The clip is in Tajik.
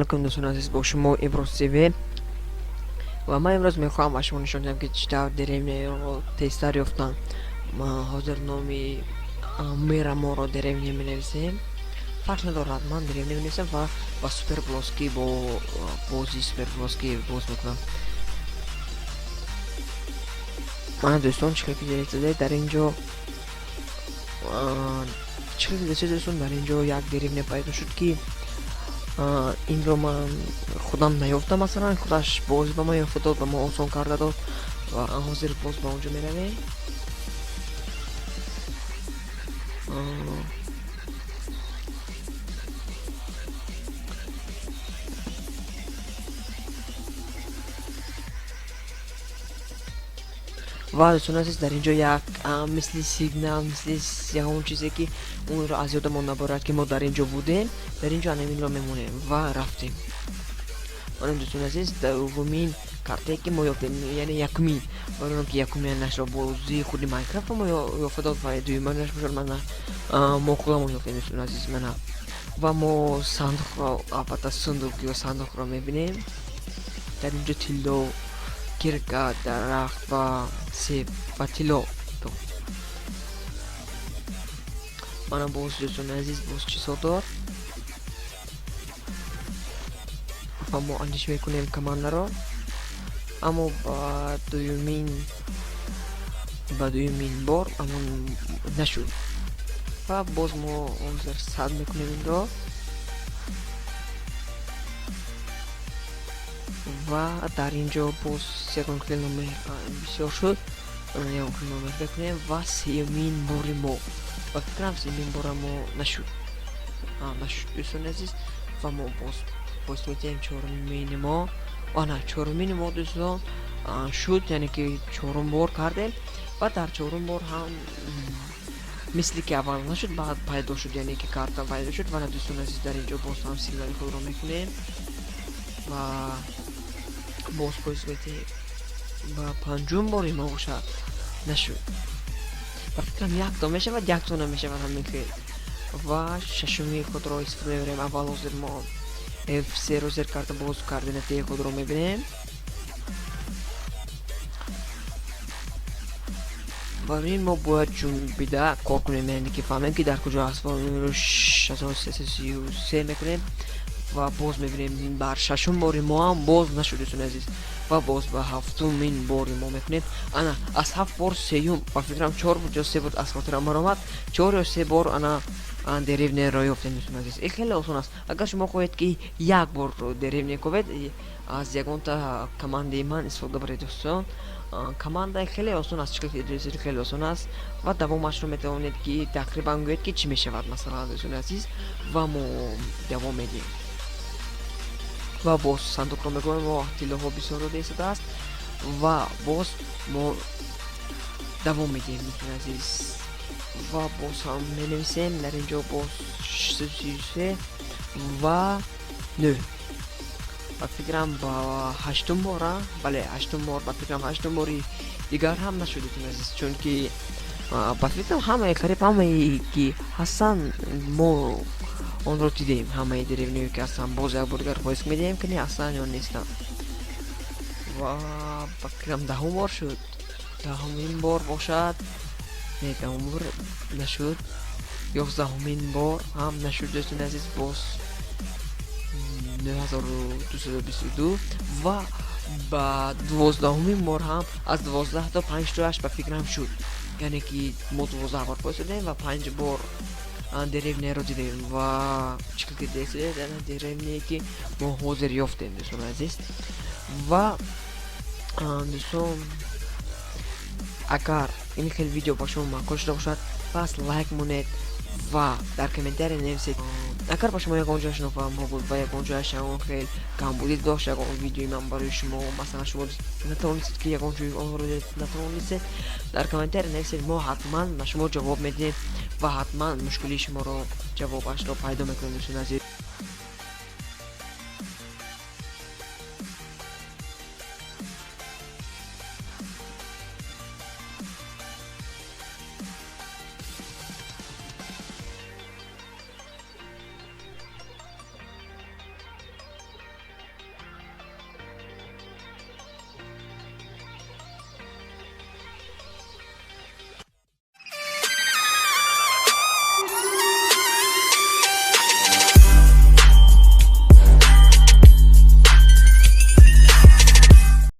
Алайкум, дӯстони азиз, бо шумо Имрӯз ТВ ва ман имрӯз мехоҳам ба шумо нишон диҳам, ки чӣ тавр деревняро тезтар ёфтан. Ман ҳозир номи мэра моро деревня менависем, фарқ надорад, ман деревня менависам ва ба суперблоски бо бозии суперблоски боз мекунам. Мана, дӯстон, чӣ хел ки дидед дар ин ҷо, чӣ хел дидед, дӯстон, дар ин ҷо як деревня пайдо шуд, ки инро ман худам наёфтам. Масалан, худаш боз ба ман ёфта дод, ба мо осон карда дод ва ҳозир боз ба он ҷо меравем. Ва, дӯстони азиз, дар ин ҷо як мисли сигнал, мисли ягон чизе, ки онро аз ёдамон набарад, ки мо дар ин ҷо будем, дар ин ҷо анаминро мемонем ва рафтем. Манам, дӯстони азиз, дуввумин картае, ки мо ёфтем, яъне якумин, барои он ки якуминашро бозии худи Майнкрафт мо ёфта дод ва дуюминаш бошад, мана, мо худамон ёфтем, дӯстони азиз. Мана, ва мо сандуқро, албатта, сундук ё сандуқро мебинем. Дар ин ҷо тилло, кирка, дарахт ва себ ва тилло. Мана, боз, дӯстони азиз, боз чизҳо дор ва мо андеш мекунем командаро, аммо ба дуюмин бор амон нашуд ва боз мо ҳозир сад мекунем инро ва дар ин ҷо боз ягон хел номер бисёр шуд, ягон хел номер мекунем ва сеюмин бори мо, ба фикрам, сеюмин бора мо нашуд, нашуд, дӯстони азиз. Ва мо боз пост метиҳем чорумини мо. Ана, чорумини мо, дӯстон, шуд, яъне ки чорум бор кардем ва дар чорум бор ҳам мисли ки аввал нашуд, баъд пайдо шуд, яъне ки карта пайдо шуд. Ва, дӯстони азиз, дар ин ҷо боз ҳам сигнали худро мекунем ва боз поиск метиҳем. Ба панҷум бори мо бошад, нашуд. Ба фикрам, якто мешавад, якто намешавад, ҳамин хел. Ва шашуми худро истифода мебарем. Аввал ҳозир мо F3-ро зер карда, боз координатаи худро мебинем. Барои ин мо бояд ҷунбида кор кунем, яъне ки фаҳмем, ки дар куҷо аст. 6333 мекунем ва боз мебинем, бар шашум бори мо ҳам боз нашуд, дӯстони азиз. Ва боз ба ҳафтумин бори мо мекунем. Ана, аз ҳафт бор сеюм, ба фикрам, чор буд ё се буд, аз хотирам баромад, чор ё се бор ана деревняро ёфтем, дӯстони азиз. Ин хеле осон аст. Агар шумо хоҳед, ки як бор деревня ковед, аз ягонта командаи ман истифода баред, дӯстон. Команда хеле осон аст, хеле осон аст ва давомашро метавонед, ки тақрибан гӯед, ки чӣ мешавад, масалан, дӯстони азиз. Ва мо давом медиҳем ва боз сандуқро мегӯем. Мо тиллоҳо бисёр дода истодааст ва боз мо давом медиҳем, дӯстони азиз. Ва боз ҳам менависем дар ин ҷо боз 633 ва 9. Ба фикрам, ба ҳаштум бора, бале, ҳаштум бор, ба фикрам, ҳаштум бори дигар ҳам нашуд, дӯстони азиз, чунки ба фикрам, ҳамаи, қариб ҳамае ки ҳастанд, мо онро дидем, ҳамаи деревняе ки ҳастанд. Боз як бор дигар поиск медиҳем, ки не ҳастанд ё нестанд. Ва ба фикрам, даҳум бор шуд, даҳумин бор бошад, не, даҳум бор нашуд, 11-умин бор ҳам нашуд, дӯстони азиз. Боз 9222 ва ба 12-умин бор ҳам аз 12 то панҷтояш, ба фикрам, шуд, яъне ки мо 12 бор поиск ва панҷ бор деревняро дидем. Ва чӣ ки дидед, деревняе ки мо ҳозир ёфтем, дӯстони азиз. Ва, дӯстон, агар ин хел видео ба шумо маъқул шуда бошад, пас лайк монед ва дар комментария нависед. Агар ба шумо ягон ҷояш нофаҳмо буд ва ягон ҷояш ягон хел камбудӣ дошт, ягон видеои ман барои шумо, масалан, шумо натавонистед, ки ягон ҷои онро натавонистед, дар комментария нависед, мо ҳатман ба шумо ҷавоб медиҳем ва ҳатман мушкилии шуморо ҷавобашро пайдо мекунем, дӯстони азиз.